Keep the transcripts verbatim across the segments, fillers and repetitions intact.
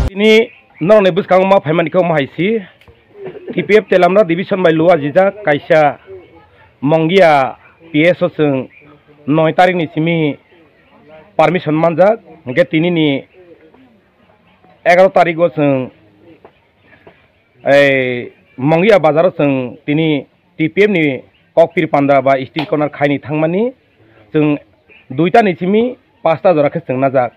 Tini norokni bwskango ma phaimani khe omo hai si, T P F Telamra division bai luajijak kaisa Mongia P S o chwng noi tarikni simi permission manjak, hwnkhe tinini egaro tarigo chwng ei Mongia bazaro chwng tini T P F ni kokpir panda ba street corner khaini thangmani chwng duita ni simi pasta jora khe chwng najak.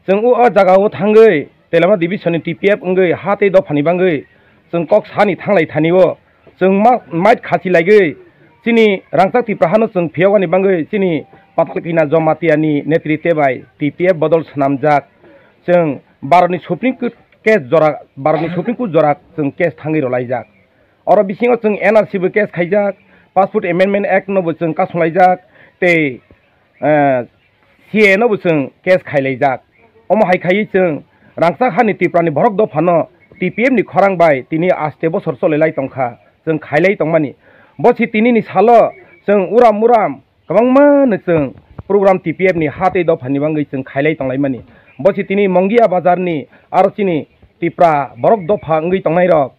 Chwng o, o jaga o thangwi Telamra division ni T P F wngwi ha tei dophani bangwi chwng kok sani thanglai thani o chwng ma-, mait khachi laigwi chini rangchak Tipra hano chwng phiyokani bangwi chini Patalkina Jamatia ni netrite bai T P F bodol swnamjak. Chwng Bharatni Supreme Court case jora, Bharatni Supreme Court jora chwng case thangwi rwlaijak. Oro bisingo chwng N R C bo case khaijak, Passport Amendment Act no bo chwng kasunglaijak, tei, eh, C A A no bo chwng case khailaijak. Omo hai khaiwi chwng rangchak hani Tripura ni borok dophano T P F ni khorang bai tini aste bosor cholelai tongkha, chwng khailai tongmani. Bo si tinini salo chwng uram uram kwbangma no chwng program T P F ni ha tei dophani bangwi chwng khailai tonglaimani. Bo si tini Mongia bazar ni aro chini Tipra borok dopha wngwi tongnai rok,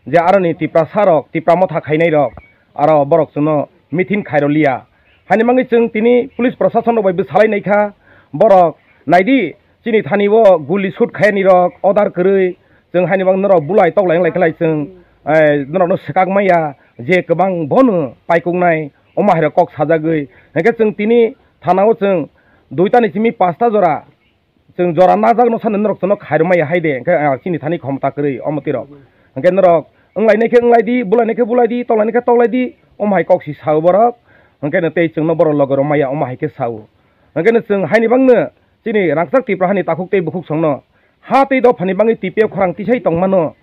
je aroni Tiprasa rok, Tipra motha khainai rok, aro borok chwngno meeting khairoliya. Hani bangwi chwng tini police prosason rok bai bwsalai naikha, borok naidi, chini thani o guli shoot khaiyani rok order kwrwi, chwng haini bang norok bulai toklai wng lai khlai chwng, eh, norokno swkak maya je kwbang bono paikuknai omo hai rok kok sajagwi. Hwnkhe chwng tini thana o chwng duita ni simi pasta jora chwng jora najak no sani norok chwngno khairok maya hai de, hwnkhe, ah, chini thani khomta kwrwi omo twi rok. Hwnkhe norok wng lai nai khe wng lai di, bulai nai khe bulai di, toklai nai khe toklai di, omo hai kok si sao borok. Hwnkhe no tei chwngno borok loge rw maya omo hai khe sao. Hwnkhe no chwng haini bangno chini rangchak Tipra hani takhuk tei bukhuk songno ha tei dophani bangwi T P F khorang tisai tongmano,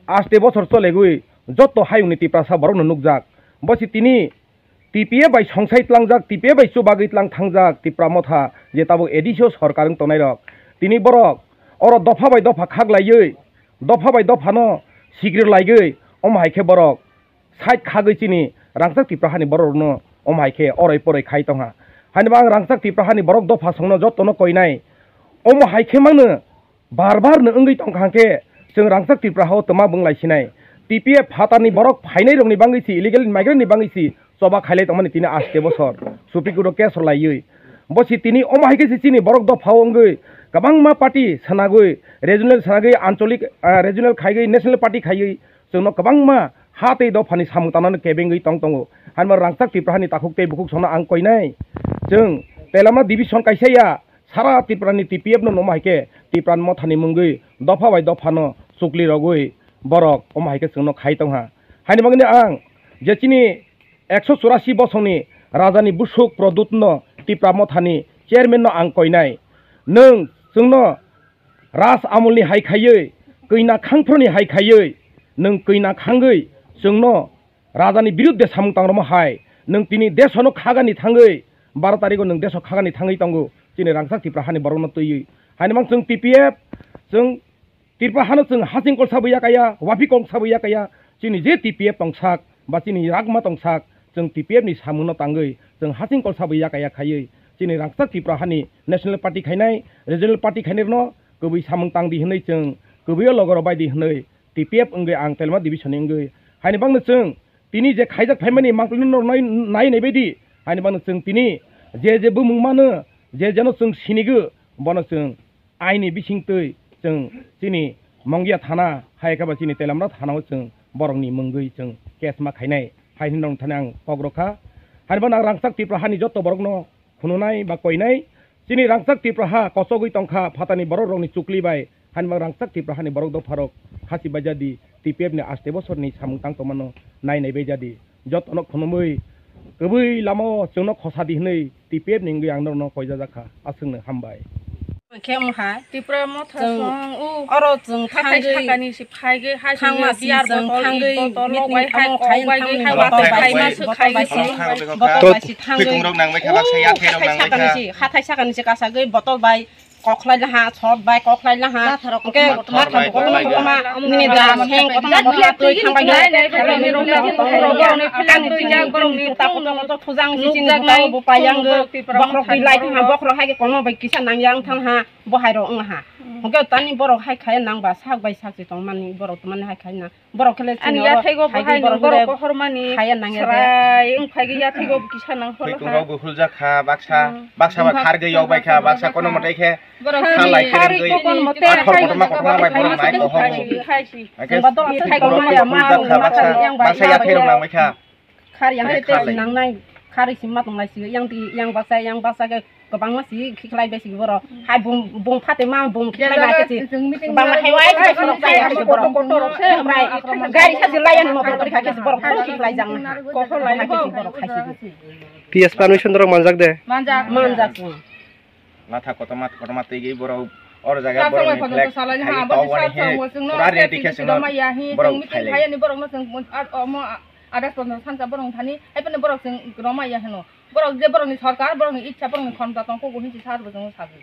aste bosor cholegwi jotto hayungni Tiprasa borokno nukjak. Bo si tini T P F bai songsai tlangjak, T P F bai chubagwi tlang thangjak Tipra motha je tabuk A D C o sorkar wng tongnai rok. Tini borok oro dopha bai dopha khaklaiwi, dopha bai dophano sikrir laigwi, omo hai khe borok side khagwi chini rangchak Tipra hani borok rokno omo hai khe oroi poroi khai tongha. Haini bo ang rangchak Tipra hani borok dopha songno jotono koinai. Omo hai khe mangno bar bar no wngwi tongkha hwnkhe chwng rangchak Tipra hao twma bwnglai sinai. T P F phatarni borok phainai rokni bangwi si, illegal migrant ni bangwi si choba khailai tongmani tini aste bosor Supreme Court o case rwlaiwi. Bo si tini omo hai khe si chini borok dopha o wngwi kwbangma party swnagwi, regional swnagwi, anchalik, ah, regional khaiwi, national party khaiwi, chwngno kwbangma ha tei dophani samung tangnani kebengwi tong tongo. Haino rangchak Tipra hani takhuk tei bukhuk songno ang koinai. Chwng Telamra division kaisa ya, sara Tripura ni T P F no nomo hai khe Tipra ni mothani mungwi dopha bai dophano chukli rogwi borok omo hai khe chwngno khai tongha. Haini bagwino ang je chini ekso churasi bosongni rajani busuk Produtno Tipra mothani chairman no ang koinai. Nwng chwngno Raj Amolni hai khaiwi, kwina khangphuruni hai khaiwi, nwng kwina khangwi chwngno rajani birudde samung tangrwma hai, nwng tini desono khagani thangwi, baro tarigo nwng deso khagani thangwi tongo, chini rangchak Tipra hani borokno twiwi. Haini mang chwng T P F, chwng Tipra hano chwng hasing kolsa bo yakaya, wapi kolsa bo yakaya, chini je T P F tongsak, ba chini ragma tongsak, chwng T P F ni samungno tangwi, chwng hasing kolsa bo yakaya khaiwi, chini rangchak Tripura hani national party khainai, regional party khainai rwno kwbwi samung tang di hwnwi chwng kwbwio logorok bai di hwnwi T P F wngwi ang Telma division ni wngwi haini bangno chwng tini je khaijak phaimani mangpili no nai, nai nai baidi haini bangno chwng tini je je bumung mano je jeno chwng sinigo bono chwng aini bisingtwi chwng chini Mongia thana hai khe ba chini Telamra thana o chwng borokni mungwi chwng case ma khainai hai hwnwi nong thani ang kok rokha. Haini bangno ang rangchak Tripura hani joto borokno phununai ba koinai. Chini rangchak Tripura ha kochogwi tongkha phatani borok rokni chukli bai. Haini bang rangchak Tripura hani borok dopharok hasi baijadi T P F ni aste bosorni samung tang tongmano nai nai baijadi. Jotono khunumwi kwbwi lamao chwngno khosa di hwnwi T P F ni wngwi ang norokno koijajakha. Aswkno hambai. Khe wngkha. Tripura Motha Chwng song, u, oro chwng hathai thangwi sakani se phaigwi, hai thangma sini si beer chwng botol, thangwi, botol, meeting logai, hai tamo kok khaina bai gwi, thangwi hai botol botol bai bai si, masu botol khaigwi bai si, si, botol bai si thangwi. Twikungrok nangbaikha, baksa yathai rok nangbaikha. Hathai sakani se, hathai sakani se kasagwi botol bai koklai laha, sot bai koklai laha. Hwnkhe kothoma, kothoma, kothoma, kothoma, nini da seng kothoma, kothoma twi thangbai nai, nai, nai, nai, nai, nai, nai, nai, nai, nai, nai, nai, nai, nai, nukjak nai, bokrok twi lai thangha, bokrok hai khe komo bai kisa nang yang thangha. Bo hai rok wng ha. Hmm. Hwnkhe tani borok hai khaya nang ba sak bai sak se tong mani borok tong mani hai khaya nang. Borok khe le ani chini oro yathai go hai bahai borok no borok hile kohor mani khaya nang ya de. Srai wng phai gwi yathai go kisa nang hor ha. Twikungrok bo huljak kha baksa, hmm, baksa ba khar gwi yok bai kha, baksa kono motai khe borok kha lai khe khari rwgwi kokon mote athor hai kotorma kotorma bai borok nai kohor bo. Hai si. Hwnkhe twikungrok bo huljak kha baksa, baksa yathai rok nang bai kha. Khar yang khe tei nangnai, khar isi ma tongnai si, yang ti, yang baksa, yang baksa khe kwbangma si khiklai bai si borok. Hai bung, bung phate ma bung khiklai bai khe si. Bang hai wai khe borok chaya khe borok. Gari sa jilai yang motor kari kha khe borok khon khiklai jang. Hai khe si borok khai si. P S permission dorok manjak de. Manjak. Manjak. Latha kotorma kotorma twi gwi borok oro jaga borok ni flag khai tong wani he pura ready khe chwngno borok khai lai. Borok no chwng omo adas pondro sansa borok thani hai phano borok chwng roma ya hino. Borok je borok ni sarkar borok ni ichha borok ni khonta tong kok hinsi sar bo chwng sagwi.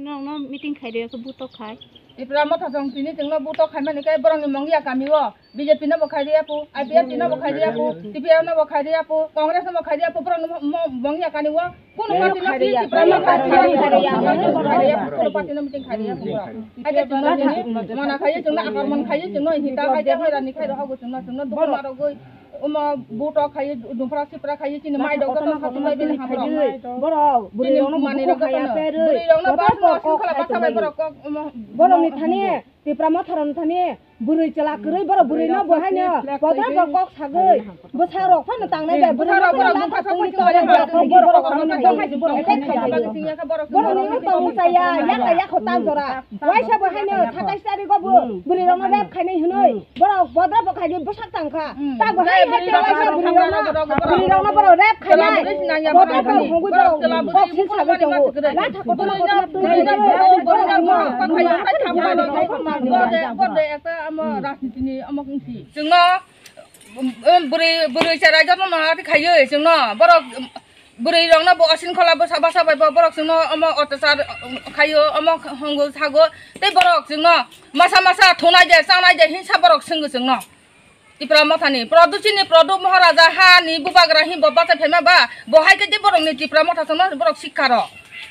Nokno meeting khai rwya khe butok khai. Tripura Motha song tini chwngno butok khai mani khe borokni Mongia kami o B J P no bo khai rwya pu, I P F T no bo khai rwya pu, T P F no bo khai rwya pu, Congress no bo khai rwya pu, borokno mo-, mo-, Mongia kani o kunu party no khai rwya, Tripura Motha khai rwya, khai rwya, kunu party no meeting khai rwya pu borok. Hai khe chwngno tini mana khai chwngno akromon khai chwngno hita khai de hai rani khai rok chwngno chwngno dukhu ma rogwi. Omo buto khai, dumpra sipra khai, chini mai rok joto khatung bai bini hamrok. Borok, bini bwrwi rokno mani bukhuk rok khaya joto. Perwi. Bwrwi rokno bas no singkhala basa bai borok kok, omo, borok ni thani, Tipra Motha rok ni thani, bwrwi chwla kwrwi borok bwrwi no bo haino, bodol borok kok sagwi, bwsa rok phano tangnai bai, bwsa rok borok no tong sa tong sa borok kok no khai borok kok no khai borok kok no khai borok ni tong sa ya, yak ya kho tal jora. Waisa bo haino satais tarik o bo bwrwi rokno rep khainai hinoi. Borok bodra bo khaidi bwsak tangkha. Hmm. Ta bo hai hai tela sa bwrwi rokno, bwrwi rokno borok rep khainai. Bodra bo hongwi borok boxing sagwi tongo. Latha kotorma kotorma twi twi borok rokno. Borok ekta amo rajniti ni amo wngsi. Chwngno, um, um, bwrwi, bwrwi chwrai jotono ati khaiwi chwngno. Borok, um, Bwrwi rokno bo osin khola bwsa basa bai bo borok chwngno omo otachar, um, khaio, omo hwngo sago, tei borok chwngno masa masa thunai de, chanai de hinsa borok swngwi chwngno. Tipra Mothani Produ chini Produ Moharaja hani bubagra hi bo bachai phaima ba, bo hai khe de borokni Tipra Motha chwngno borok sikha rw.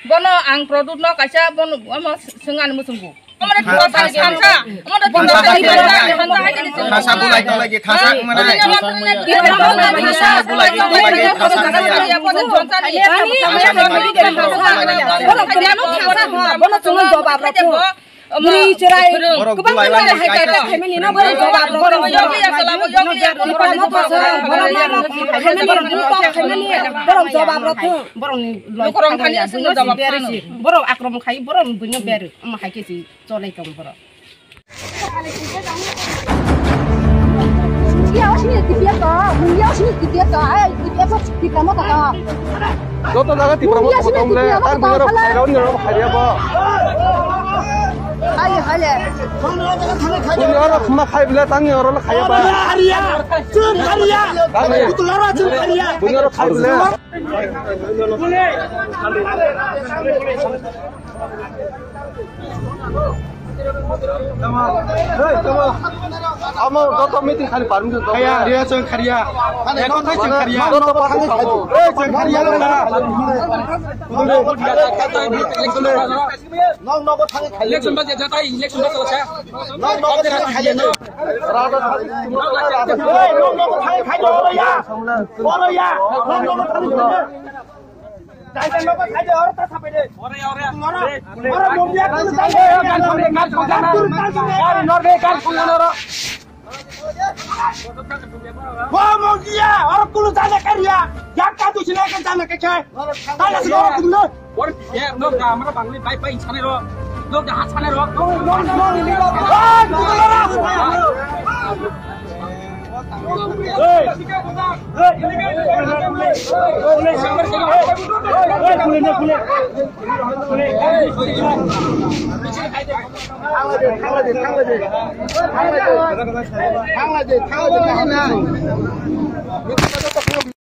Bono ang Produ no kaisa bono omo swngani muchungo. Khasa bulai tong lagi, khasa manai. Khasa bulai tong lagi, khasa maya. Khasa ni maya. Borok bulai tong lagi, khasa maya. Bwrwi chwrai kwbang kwbang hai khe khaimani no borok jobab rw. Borok no khaimani butok khaimani borok jobab rw. Borok ni loi borok thani aswk no jobab phano. Borok akromon khai borok buino ber. Omo hai khe si cholai tong borok. Mungia o sini T P F to, mungia o sini T P F to, ai T P F to Tipra Motha to. Joto jaga Tipra Motha to mle, ar mungia rok khairao ni rok khairiya bo. Ai hale. Mungia rok khma khai bile tang ni rok khaiya ba. Chum khaiya. Tang ni. Mungia rok khai bile. Amo joto meeting khali permission. Khaya, riya chwng khariya. Eko thai chwng khariya. Joto party khali. Ei chwng khariya. Nok nok thang khali. Election ba jatai, election ba chalsa. Nok nok thang khali. Ei nok nok thang khali. Oro ya. Oro ya. Nok nok thang khali.